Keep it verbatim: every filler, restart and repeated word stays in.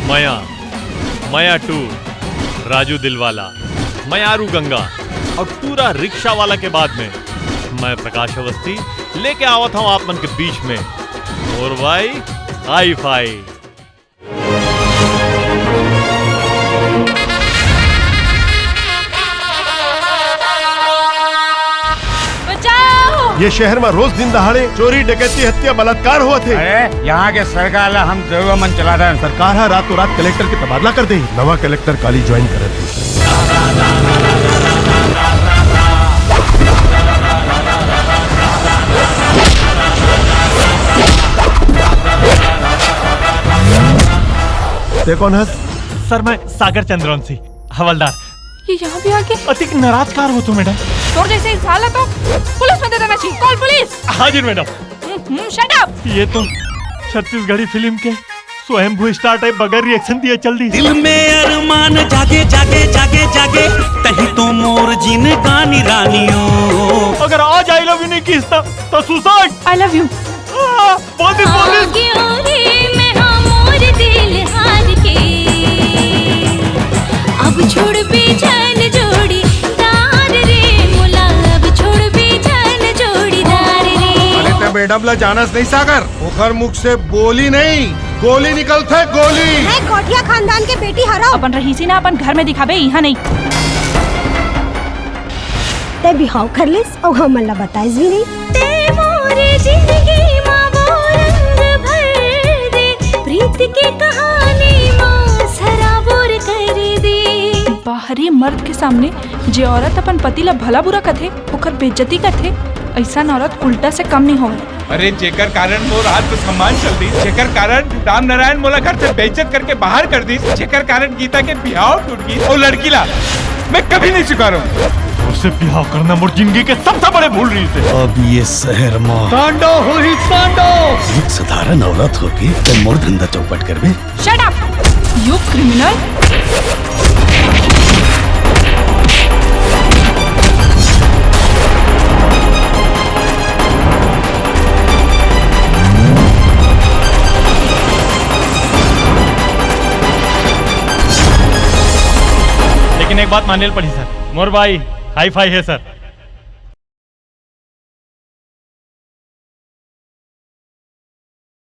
मया, मया टू, राजू दिलवाला, मयारू गंगा और टूरा रिक्शा वाला के बाद में मैं प्रकाश अवस्थी लेके आवत हूँ आप मन के बीच में मोर भाई हाई फाई। बचाओ! ये शहर में रोज दिन दहाड़े चोरी, डकैती, हत्या, बलात्कार होत हे। अरे, यहाँ के सरकार ला हम जरूर मन चला देन। सरकार हा रातों रात कलेक्टर के तबादला कर दे। नवा कलेक्टर काली ज्वाइन करत हे। ते कौन हस? सर, मैं सागर चंद्रवंशी, हवलदार। ये यहाँ भी आ गए? अतिक नाराज कार हो तो, मैडम। तोर जैसे इंसान ला तो पुलिस में दे देना चाहिए। Call police. हाजिर, मैडम। हम्म, हम्म, shut up। ये तो छत्तीसगढ़ी फिल्म के स्वयंभू स्टार टाइप बगैर रिएक्शन दिए चल दी। दिल में अरमान जागे, जागे, जागे, जागे, तही तो मोर जिनगानी रानियो। अगर आज आई लव यू नहीं किस तो, तो सुसाइड। I love you। आ, बोल दे, बोल दे। आगे ओ रे मैं हाँ मोर दिल हार के, अब छोड़ बेचैन जोड़ी दार रे मोला, अब छोड़ बेचैन जोड़ी दार रे। अरे ते मैडम ला जानस नहीं सागर, ओकर मुख से बोली नहीं, गोली निकलथे, गोली। मैं कोठिया खानदान के बेटी हरव। अपन रहीसी ना अपन घर में दिखाबे, यहाँ नहीं। ते बिहाव कर लेस अउ हमन ला बताइस भी नहीं। ते मोरे जिंदगी मा वो रंग भर दे, प्रीत के कहानी मा सराबोर कर दे। बाहरी मर्द के सामने जे औरत अपन पति ला भला बुरा कथे, ओकर बेइज्जती करथे, अइसन औरत उल्टा से कम नहीं होवे। अरे, जेकर कारण मोर आत्मसम्मान चल दिस, जेकर कारण राम नारायण मोला घर से बेइज्जत करके बाहर कर दिस, जेकर कारण गीता के बिहाव टूट गिस, वो लड़की ला मैं कभी नहीं स्वीकारहूँ। उससे बिहाव करना मोर जिंदगी के सबसे बड़े भूल रहिसे। अब ये शहर मा तांडव होही, तांडव। एक साधारण औरत होके ते मोर धंधा चौपट करबे। Shut up, you criminal! लेकिन एक बात माने ल पड़ी सर, मोर भाई हाई फाई है सर।